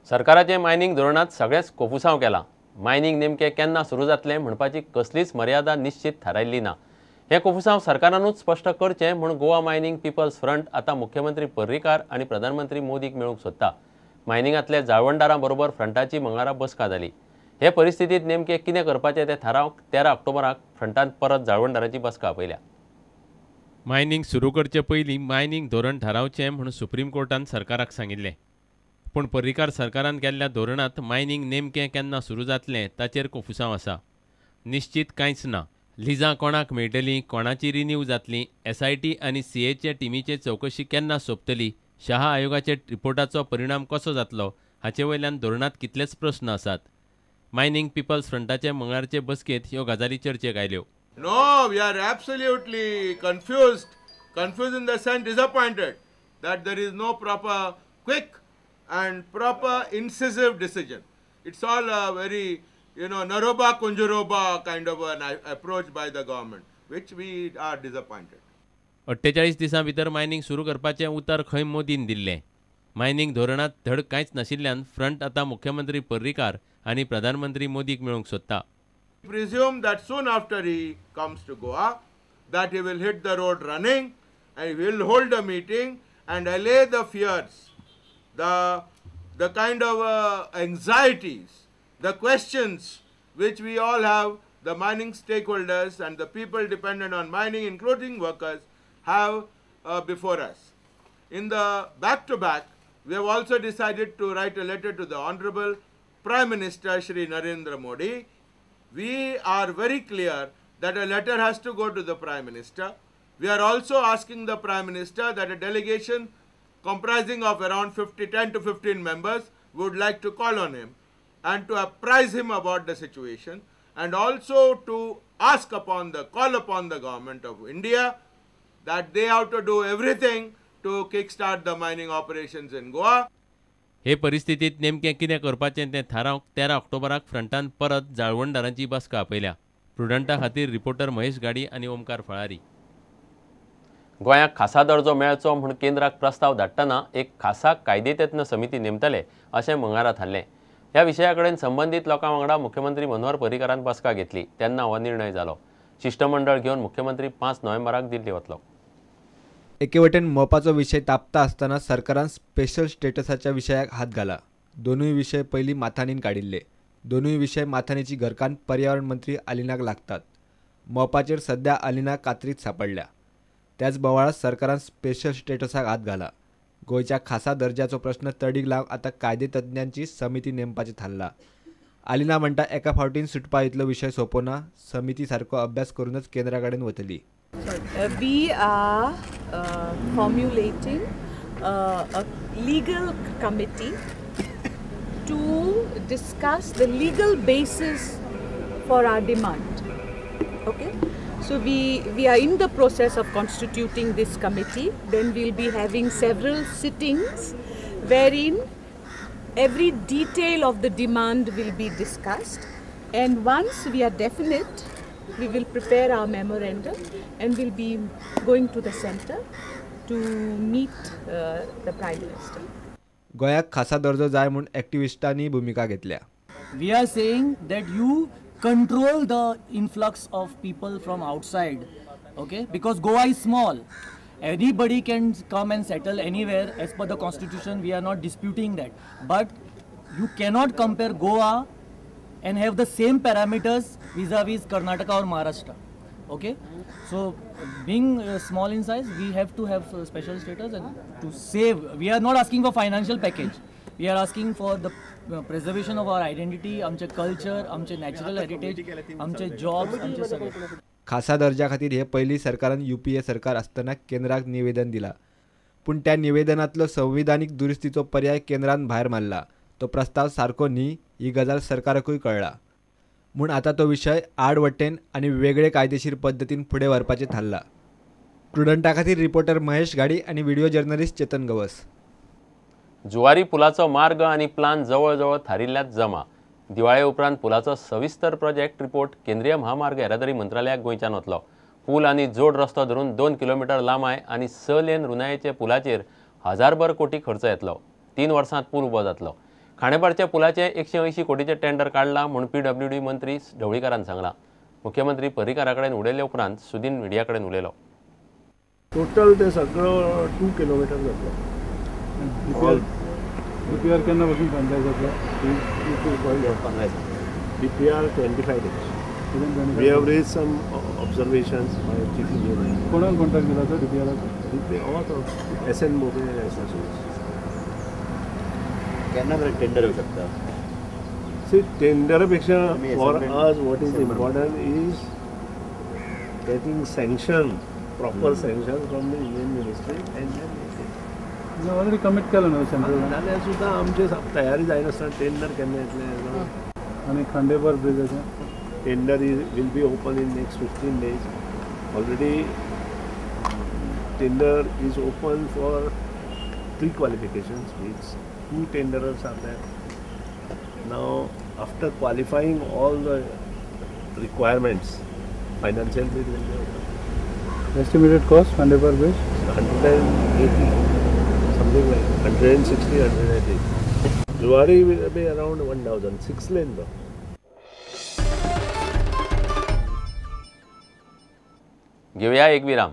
सरकाराचे मायनिंग धोरणांत सगळेंच कोफुसांव केलां. मायनिंग नेमकें केन्ना सुरू जातलें म्हणपाची कसलीच मर्यादा निश्चित थारायल्ली ना. हें कोफुसांव सरकारानूच स्पश्ट करचें म्हूण गोवा मायनिंग पिपल्स फ्रंट आतां मुख्यमंत्री पर्रीकार आनी प्रधानमंत्री मोदीक मेळूंक सोदता. मायनिंगांतले जाळवणदारां बरोबर फ्रंटाची मंगळारा बसका जाली. हे परिस्थितींत नेमकें कितें करपाचें तें थारावंक 13 ऑक्टोबराक फ्रंटान परत जाळवणदारांची बसका आपयल्या. मायनिंग सुरू करचे पयलीं मायनिंग धोरण थारावचें म्हूण सुप्रीम कोर्टान सरकाराक सांगिल्लें. पूण पर्रीकार सरकारान केल्ल्या धोरणांत मायनिंग नेमकें केन्ना सुरू जातलें ताचेर कोफुसांव आसा. निश्चित कांयच ना. लिजां कोणाक मेळटलीं, कोणाची रिन्यू जातली, SIT आनी CAचे टिमीचे चवकशी केन्ना सोंपतली, शहा आयोगाचे रिपोर्टाचो परिणाम कसो जातलो हाचे वयल्यान धोरणांत कितलेच प्रस्न आसात. मायनिंग पिपल्स फ्रंटाचे मंगळारचे बसकेंत ह्यो गजाली चर्चेक आयल्यो. No, we are absolutely confused, confused in the sense disappointed that there is no proper quick and proper incisive decision. It's all a very, naroba kunjuroba kind of an approach by the government, which we are disappointed. 48 दिसां भितर mining सुरू करपाचें उतर खंय मोदीन दिल्लें. Mining धोरणांत धड कांयच नाशिल्ल्यान फ्रंट आतां मुख्यमंत्री पर्रीकार आनी प्रधानमंत्री मोदीक मेळूंक सोदता. Presume that soon after he comes to Goa, that he will hit the road running and he will hold a meeting and allay the fears, the kind of anxieties, the questions which we all have, the mining stakeholders and the people dependent on mining, including workers, have before us. In the back-to-back, we have also decided to write a letter to the Honorable Prime Minister Shri Narendra Modi. We are very clear that a letter has to go to the Prime Minister. We are also asking the Prime Minister that a delegation comprising of around 10 to 15 members would like to call on him and to apprise him about the situation, and also to ask upon the, call upon the government of India that they have to do everything to kickstart the mining operations in Goa. हे परिस्थितीत नेमकें कितें करपाचें तें थारावंक 13 ऑक्टोबराक फ्रंटान परत जाळवणदारांची बसका आपयल्या. प्रुडंटा खातीर रिपोर्टर महेश गाडी आनी ओमकार फळारी. गोंयाक खासा दर्जो मेळचो म्हूण केंद्राक प्रस्ताव धाडटना एक खासा कायदेतज्ञ समिती नेमतले अशें मंगळारा थारलें. ह्या विशया कडेन संबंदीत लोकां वांगडा मुख्यमंत्री मनोहर पर्रीकारान बसका घेतली तेन्ना हो निर्णय जालो. शिश्टमंडळ घेवन मुख्यमंत्री 5 नोव्हेंबराक दिल्ली वतलो. एके वटेन मोपाचो विशय तापता आसतना सरकारान स्पेशल स्टेटसाच्या विशयाक हात घाला. दोनूय विशय पयलीं माथानीन काडिल्ले. दोनूय विशय माथानीची घरकान्न पर्यावरण मंत्री आलिनाक लागतात. मोपाचेर सध्या आलिना कात्रीत सापडल्या. त्याच बोवाळात सरकारान स्पेशल स्टेटसाक हात घाला. गोंयच्या खासा दर्जाचो प्रश्न तडीक लावंक आतां कायदेतज्ञांची समिती नेमपाचें थारला. आलिना म्हणटा एका फावटीन सुटपा इतलो विशय सोंपो ना, समिती सारको अभ्यास करूनच केंद्रा कडेन वतली. We are formulating a legal committee to discuss the legal basis for our demand. Okay, so we are in the process of constituting this committee. Then we'll be having several sittings wherein every detail of the demand will be discussed, and once we are definite, we will prepare our memorandum and we'll be going to the center to meet the Prime Minister. गोंयाक खासा दर्जो जाय म्हूण एक्टिविस्टांनी भूमिका घेतल्या. We are saying that you control the influx of people from outside, okay? Because Goa is small. Anybody can come and settle anywhere as per the constitution. We are not disputing that. But you cannot compare Goa and have the same parameters vis-a-vis Karnataka or Maharashtra. Okay, so being small in size, we have to have special status and to save. We are not asking for financial package. We are asking for the preservation of our identity, आमचे culture, आमचे natural heritage, आमचे jobs, आमचे सगळे. खासा दर्जा खातीर हे पयलीं सरकारान UPA सरकार आसतना केंद्राक निवेदन दिला. पूण त्या निवेदनांतलो संविधानीक दुरुस्तीचो पर्याय केंद्रान भायर मारला. तो प्रस्ताव सारको न्ही ही गजाल सरकाराकूय कळ्ळा. म्हूण आतां तो विशय आड वटेन आनी वेगळे कायदेशीर पद्दतीन फुडें व्हरपाचें थारला. प्रुडंटा खातीर रिपोर्टर महेश घाडी आनी व्हिडिओ जर्नलिस्ट चेतन गवस. जुवारी पुलाचो मार्ग आनी प्लान जवळ जवळ थारिल्ल्यात जमा. दिवाळे उपरांत पुलाचो सविस्तर प्रोजेक्ट रिपोर्ट केंद्रीय म्हामार्ग येरादारी मंत्रालयाक गोंयच्यान वतलो. पूल आनी जोड रस्तो धरून 2 किलोमिटर लांबाय आनी 6 लेन रुंदायेचे पुलाचेर 1000 कोटी खर्च येतलो. 3 वर्सांत पूल उबो जातलो. खांडेपारच्या पुलाचें 180 कोटीचें टेंडर काडलां म्हूण पीडब्ल्यूडी मंत्री ढवळीकारान सांगलां. मुख्यमंत्री पर्रीकारा कडेन उलयले उपरांत सुदीन मिडिया कडेन उलयलो. टोटल ते सगळो 2 किलोमिटर जातलो. डीपीआर केन्ना पासून फायनलायज जातलो? DPR 25 days. We have raised some observations by Chief Engineer. कोणाक कॉन्ट्रॅक्ट दिला तो डीपीआराचो? DPR SN Bobde and Associates. केन्ना मेरेन टेंडर येवं शकता? See, टेंडरा पेक्षा for us what is important is getting sanction, proper sanction from the Indian Ministry and then already commit केलं ना सेंट्रल. जाल्यार सुद्दां आमचे तयारी जायनासतना टेंडर केन्ना येतलें? आनी Khandepar ब्रिजाचें tender will be open in next 15 days. Already tender is open for pre-qualifications, means 2 tenderers are there. Now after qualifying all the requirements, financial bid will be open. Estimated cost Khandepar bridge? 180, something like 160, 180. Zuari will be around 1000, 6 lane though. घेऊया एक विराम.